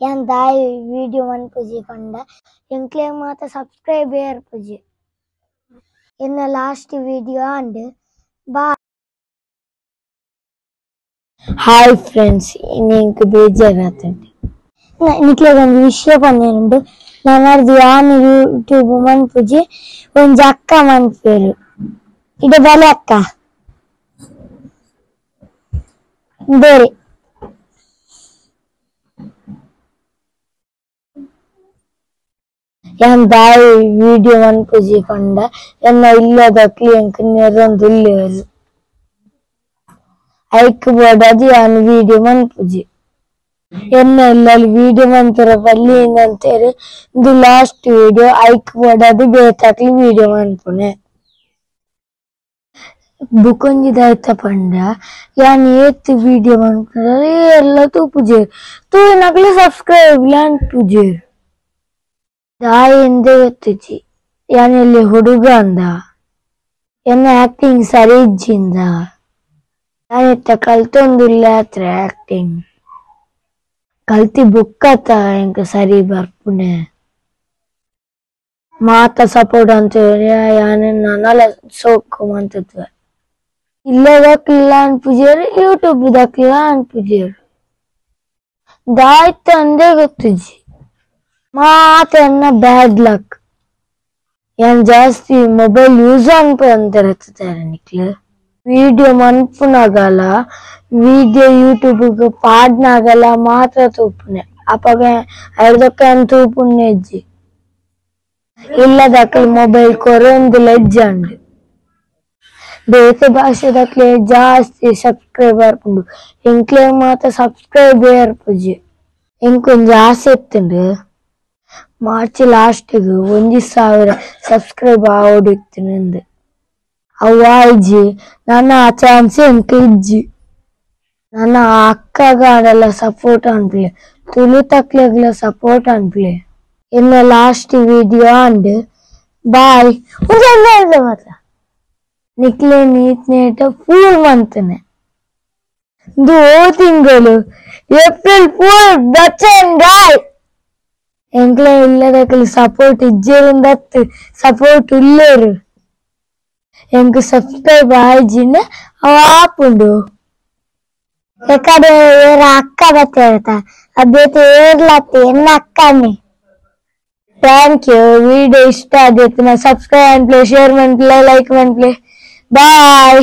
ಯಾನ್ ದಾಯಿ ವಿಡಿಯೋ ಮನ್ಪುಜಿ ಪಂಡ ಎಂಕ್ಲೆ ಮಾತ ಸಬ್ಸ್ಕ್ರೈಬ್ ಏರ್ಪುಜಿ ಎನ್ನ last video and bye hi friends ಇನ್ನೆಂಕ್ ಬೇಜಾರಾತುಂಡು ನಿಕ್ಲೆಗ್ ಒಂಜಿ ವಿಷಯ ಪನ್ನೆರುಂಡು ನನ್ನರ್ದ್ ಯಾನ್ ಯೂಟ್ಯೂಬ್ ಮನ್ಪುಜಿ ಒಂಜಿ ಅಕ್ಕ ಮನ್ಪುವೆರ್ ಇಡೆ ಬಲೆ ಅಕ್ಕ ಬೇರೆ ಯಾನ್ ದಾಯಿ ವಿಡಿಯೋ ಮನ್ಪುಜಿ ಪಂಡ ಎನ್ನ ಇಲ್ಲದಕ್ಲು ಎಂಕ್ ನೆರೊಂದು ಉಲ್ಲೆರ್ ಐಕ್ ಬೋಡಾದ್ ಯಾನ್ ವಿಡಿಯೋ ಮನ್ಪುಜಿ ಎನ್ನ ಇಲ್ಲಲ್ ವಿಡಿಯೋ ಮನ್ಪೆರೆ ಬಲ್ಲಿ ಇಂದಂತೇರ್ ಇಂದು ಲಾಸ್ಟ್ ವಿಡಿಯೋ ಐಕ್ ಬೋಡಾದ್ ಬೇತಕ್ಲು ವಿಡಿಯೋ ಮನ್ಪುನೆ ಬುಕೊಂಜಿ ದಾಯ್ತ ಪಂಡ ಯಾನ್ ಏತ್ ವಿಡಿಯೋ ಮನ್ಪುನ ಏರ್ಲ ತೂಪುಜೆರ್ ತೂಯಿನಕ್ಲು ಸಬ್ಸ್ಕ್ರೈಬ್ ಲ ಅನ್ಪುಜೆರ್ ದಾಯಿ ಇಂದೇ ಗೊತ್ತುಜಿ ಯಾನ್ ಎಲ್ಯ ಹುಡುಗ ಅಂದ ಎನ್ನ ಆಕ್ಟಿಂಗ್ ಸರಿ ಇಜ್ಜಿಂದ ಯಾನ್ ಇತ್ತೆ ಕಲ್ತೊಂದುಲ್ಲೆ ಆತ್ರೆ ಆಕ್ಟಿಂಗ್ ಕಲ್ತಿ ಬೊಕ್ಕತ ಎಂಕ್ ಸರಿ ಬರ್ಪುನೆ ಮಾತ ಸಪೋರ್ಟ್ ಅಂತೆ ಯಾನ್ ನನಲ ಸೋಕು ಮಂತುವೆ ಇಲ್ಲದಕ್ಲ ಅನ್ಪುಜೆರ್ ಯೂಟ್ಯೂಬ್ ದಕ್ಲ ಅನ್ಪುಜೆರ್ ದಾಯ್ತ ಅಂದೇ ಗೊತ್ತುಜಿ ಮಾತ ಎನ್ನ ಬ್ಯಾಡ್ ಲಕ್ ಯಾನ್ ಜಾಸ್ತಿ ಮೊಬೈಲ್ ಯೂಸ್ ಅನ್ಪಂದಿರತ್ತಾರೆ ನಿಕ್ಲು ವಿಡಿಯೋ ಮನ್ಪುನಾಗಲ ವಿಡಿಯೋ ಯೂಟ್ಯೂಬ್ ಗ್ ಪಾಡ್ನಾಗಲ ಮಾತ್ರ ತೂಪುನೆ ಅಪಗ ಐರ್ದೊಕ್ಕ ಯಾನ್ ತೂಪುನೆ ಇಜ್ಜಿ ಇಲ್ಲದಕ್ಲ್ ಮೊಬೈಲ್ ಕೊರೊಂದುಲ ಇಜ್ಜಂಡ್ ಬೇತೆ ಭಾಷೆದಕ್ಲೆ ಜಾಸ್ತಿ ಸಬ್ಸ್ಕ್ರೈಬರ್ ಉಂಡು ಎಂಕ್ಲೆಗ್ ಮಾತ ಸಬ್ಸ್ಕ್ರೈಬ್ ಏರ್ಪುಜಿ ಎಂಕ್ ಒಂಜಿ ಆಸೆ ಇತ್ತುಂಡು ಮಾರ್ಚ್ ಲಾಸ್ಟ್ ಗ್ 1000 ಸಬ್ಸ್ಕ್ರೈಬ್ ಆವೊಡು ಇತ್ತಿನಿಂದ್ ಅವು ಆಯಿಜಿ ನನ ಆ ಚಾನ್ಸ್ ಎಂಕ್ ಇಜ್ಜಿ ನನ ಅಕ್ಕಗಾಂಡಲ ಸಪೋರ್ಟ್ ಅನ್ಪುಲೆ ತುಳುತಕ್ಲೆಗ್ಲ ಸಪೋರ್ಟ್ ಅನ್ಪುಲೆ ಎನ್ನ last video and ಬಾಯ್ ಮಾತ್ರ ನಿಕ್ಲೆ ನೀತ್ ಫೂಲ್ ಮಂತನೆ ಇಂದು ಓ ತಿಂಗಳು ಏಪ್ರಿಲ್ ಫೂಲ್ ಬಚ್ಚನ್ ಗಾಯ್ ಎಂಕ್ಲೆ ಇಲ್ಲದಕ್ಲು ಸಪೋರ್ಟ್ ಇಜ್ಜೆರಿಂದತ್ ಸಪೋರ್ಟ್ ಉಲ್ಲೇರು ಎಂಕ್ ಸಬ್ಸ್ಕ್ರೈಬ್ ಆಯಿಜಿಂಡ ಅವು ಆಪುಂಡು ಎಕಡೆ ಏರ ಅಕ್ಕ ಬತ್ತೇರ್ತ ಅಬೇತೆ ಏರ್ಲತ್ತೆ ಎನ್ನ ಅಕ್ಕನೆ thank you video ಇಷ್ಟ ಆದಿತ್ತು ಸಬ್ಸ್ಕ್ರೈಬ್ ಅನ್ಪ್ಲೆ ಶೇರ್ ಮನ್ಪ್ಲೆ ಲೈಕ್ ಮನ್ಪ್ಲೆ ಬಾಯ್.